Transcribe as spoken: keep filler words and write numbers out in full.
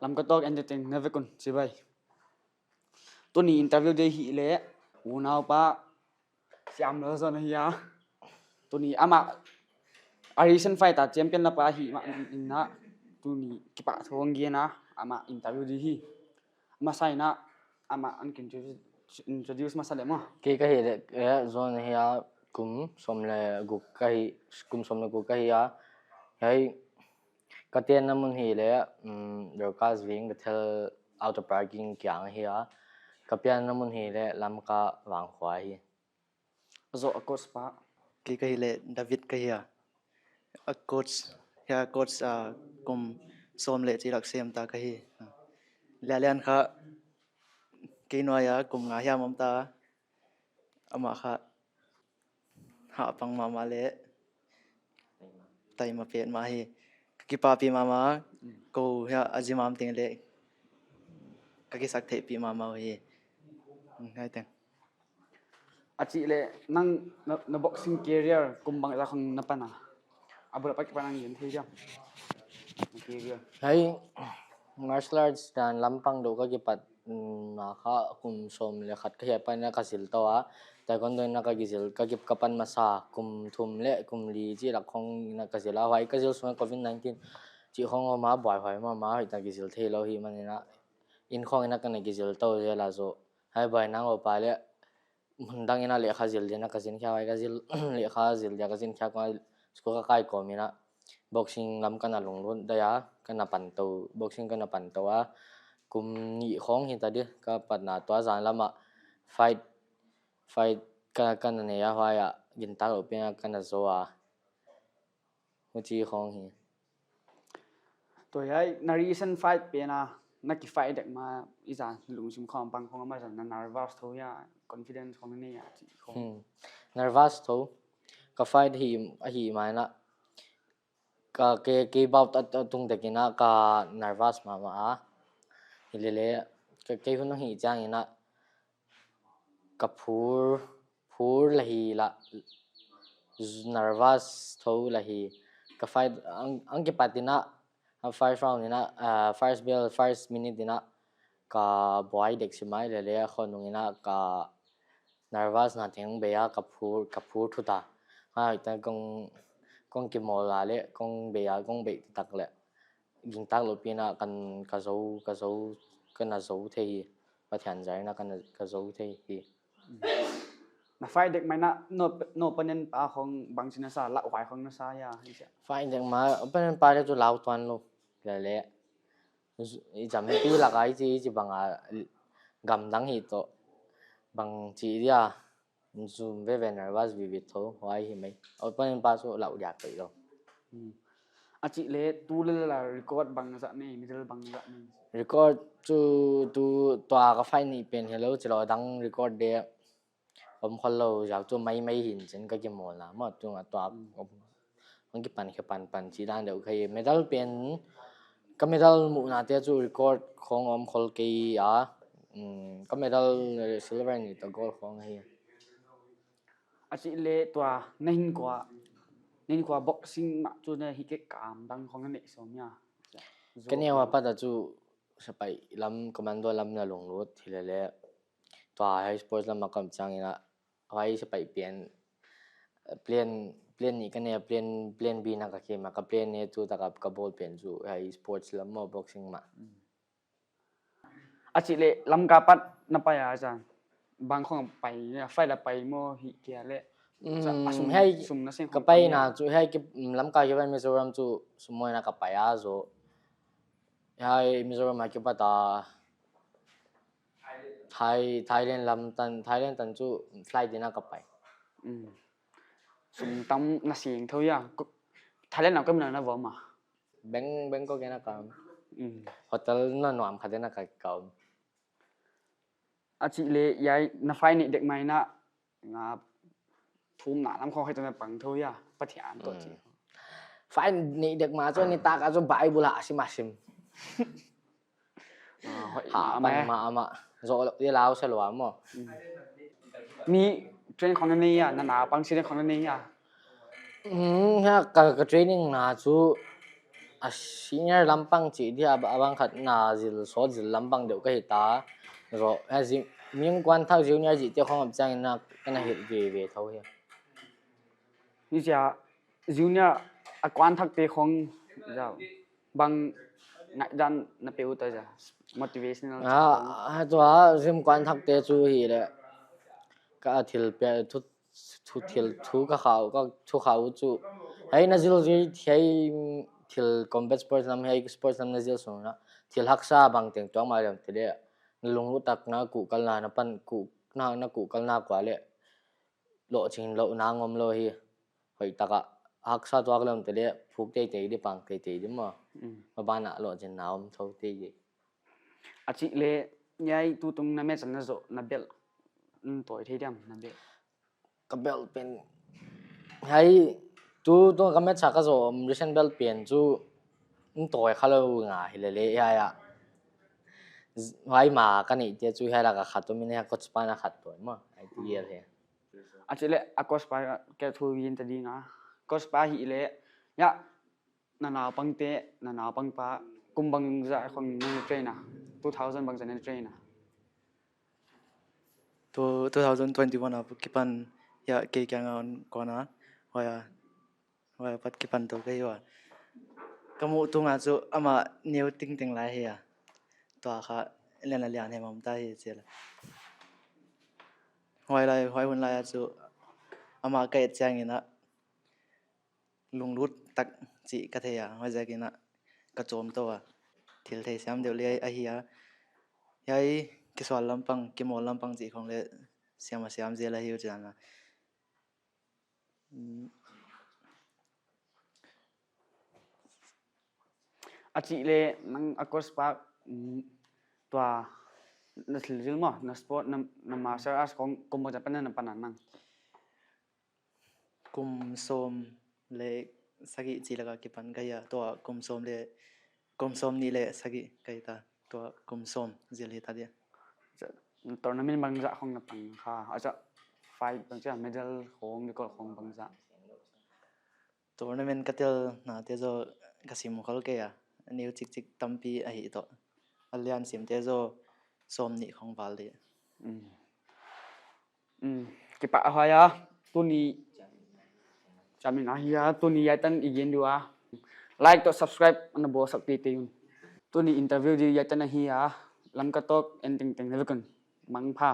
Lamka Talk Entertainment na vek un chibai. Tuni interview ding hi leh, unau pa Siam Lal Zon ahi a. Tuni amah a recent fight a champion la pa hi mah in a, tuni kipahthu hon gen a, amah interview ding hi. Masa in a, amah hon introduce, introduce masa leh maw. Kei ka hi leh, eh, Zon ahi a, kum sawm leh guk ka hi, kum sawm leh guk ka hi a. Hiai, ka tenna mun hi leh, um, Dorcas Veng Bethel Auto Parking kiang ahi a. Ka pianna mun hi leh Lamka Vangkhua hi. A zoh a coach pa. Kei ka hi leh David ka hi a. A coach, hiai coach, ah, kum sawm leh chilak sem ta ka hi. Lianlian kha kei nuai a kum nga hiam om ta. Amah kha hahpang mahmah leh taima petmah hi. Ka kipahpih mahmah. Mm. Kou hiai a gym a om teng leh ka kisaktheihpih mahmah hi. Mm, hiai teng. A chih leh nang na, na boxing career kum bangzah khong na pan a? A bul apat kipan hon gen thei diam? Na career. Hiai martial arts dan lampang deuh ka kipat, mm, na kha kum sawm leh khat ka hi a, pan in a ka zil tou a. Taekwondo in a ka kizil, ka kip ka pan masa kum thum leh kum li chilak khong in a ka zil a. Huai ka zil sung a covid nineteen chih khong om a, buaihuai mahmah, hoihtak kizil theilou hi man in a, inn khong in a ka na kizil tou zel a zaw. Hiai buaina ngou pa leh, hun dang in a lehkha zil ding in a ka zin khia, huai ka zil, lehkha zil ding a ka zin khia kua, school ka kai kawm in a, boxing lam ka na lunglut daih a, ka na pan tou, boxing ka na pan tou a, kum nih khong hi ta di, ka patna tua zan lam ah, fight, fight ka, ka na nei a, huai ah, gintak louh pen a ka na zou a. Huchi khong hi. Tua hiai, na recent fight pen a, na ki fight dek ma, i zan lungsim khong bang khong a ma zan na nervous thou hia, confidence khong nei a, chih khong. Hmm. Nervous thou. Ka fight hi, ahi mai na. Ka ke, ke bout a, a tung dek in a, ka nervous mahmah a. Hi lele, ka, ke hun hi chiang in a, ka phur, phur la hi la, z-, nervous thou la hi. Ka fight, ang, ang kipat in a, a first round in a, ah, first bell, first minute in a, ka buai dek si mai lele, khonung in a, ka nervous na teng bei a, ka phur, ka phur thut a. Huai tan kong, kong kimawl a leh, kong bei a, kong bei tak leh. Gintak louh pen a kan ka zou, ka zou, ka na zou thei hi. Pathian zar in a ka na, ka zou thei hi. Na fight dek mai na, no, no opponent pa khong bangchi na sa, lauhuai khong na sa hia, hi sia. Fight dek ma, opponent pa leh chu lau tuan lou. Lele. I zam pi lak a i chi, i chi bang a, gamdang hi toh. Bangchi dia. Zum veve nervous vivid thou, huai hi mai. Opponent pa chu lau diak kei lou. Hmm. A chih leh tu lel la record bangzah nei, medal bangzah nei? Record chu tu tua ka fight nih pen hilou, chilou dang record deuh om khol lou ziak chu mai mai hi'n chin ka kimawl na. Maw tu nga tua Hmm. om Hong kipan khe pan pan chi dan deuh kha hi. Medal pen, ka medal muhna te chu record khong om khol kei a. Mm, ka medal silver nih toh gold khong hi. A chih leh tua, na hinkhua, na hinkhua boxing mah chu na hi kei kam dang khong na neih sawm hia? Ka neu a pat a chu sepaih lam, commando lam na lunglut hi lele. Tua hiai sports lam a ka om chiang in a, huai sepaih pen, plan, plan nih ka nei a, plan, plan B na ka khem a, ka plan A tu tak a ka bawl pen chu hiai sports lam maw, boxing mah. Mm. A chih leh Lamka pat na pai a chan, bang khong pai, fight la pai maw, hi kia leh. Mm, Sa-, a sum, hiai sum na seng ka khong pai pai na a. Chu hiai ki, mm, Lamka kipat Mizoram chu sum mawi na ka pai a zaw. Hiai Mizoram a kipat a Thai, Thailand lam tan, Thailand tan chu flight in a ka pai. Mm. Sum tam na seng thou hia. Ko-, Thailand lam ka mi na na vom a. Bang-, Bangkok in a ka. Mm. Hotel na nuam khat in a ka, ka om. A chih leh hiai na fight neih dek mai na, nga thumna lam khong hiai toh na pang thou hia, Pathian toh Mm. chih. Fight neih dek ma chu nitak a chu Bible a sim a sim. Ah, hoih Ha, mah pan mai. ma, ma. Zo lo, ye lau se lo a maw. Mm. Mi train khong na nei hia, na na pang si khong na nei hia. Mm, ha, ka, ka training na chu A senior lampang chih dia a bang khat na zil sawt zil lampang deuh ka hi ta. Zo, a zi-, ming kuan thak junior chih te khong ap chang na, ka na hilh ve ve thou hi. Ni sia, junior a kuan thak te khong, za, bang ngaihdan na pe ut a za, motivational. Ah, a tua, zim kuan thak te chu hi le, ka thil pe, thu, thu thil, thu ka khau, ka thu khau chu. Hei na zil zil, hei thil combat sports lam, hei sports lam na zil sung na. Thil haksa bang teng tuang ma liam te le, na lunglut tak na kuh kal na, na pan kuh, na, na kuh kal na kua le. Lohching louh na ngom lou hi. Hoih taka haksa tuak lem te le phuk teitei di, pang teitei di maw. Mm. Maban ah lohching na om thou teitei. A chih le, hiai tutung na match na zoh na belt, mm, tawi thei diam na belt? Ka belt pen, hiai tutung ka match a ka zoh, recent belt pen chu, mm, tawi kha lou nga hi le le, hiai a. Huai ma ka neih te chu hiai lak a khat om in, hiai coach pa na khat tawi maw, I T L he. A chih le, a coach pa ka thu in ta ding a. Coach pa hi le, ya, na naupang te, na naupang pa, kum bangzah khong na train a, two thousand bangzah na train a? Tu, two thousand twenty-one a kipan, ya, kei kiang a hon kon a, huai a, huai a pat kipan tou ka hi ua. Ka muh tung a chu ama neu tingting lai hi a. Tua kha, lian a lian hem om ta hi chi le. Huai lai, huai hun lai a chu ama ka et chiang in a, lunglut tak chih ka thei a, huaiziak in a ka chawm tou a. Thil theisiam deuh le ahi a. Hiai kisual lampang, kimawl lampang chih khong le siam a siam zel ahi uh chiang a. Mm. A chih le nang a course pa, mm, tua na thil zil maw, na sport, na, na martial arts khong kum bangzah pan na pan a nang? Kum sawm le sagih chih lak a kipan ka hi a, tua kum sawm le, kum sawmnih le sagih ka hi ta, tua kum sawm zil hi ta dia. Tournament bangzah khong na pan kha, a chih fight bangzah, medal khong, record khong bangzah? Tournament ka tel na te zaw ka sim khol kei a, neu chikchik tampi ahi toh. A lian sim te zaw sawmnih khong val di. Mm. Mm, kipahhuai a, tuni chamin ahi a, tuni hiai tan i gen di ua. Like toh subscribe ana bawl sak teitei un. Tuni interview di hiai tan ahi a, Lamka Talk en tengteng na vek un. Mangpha.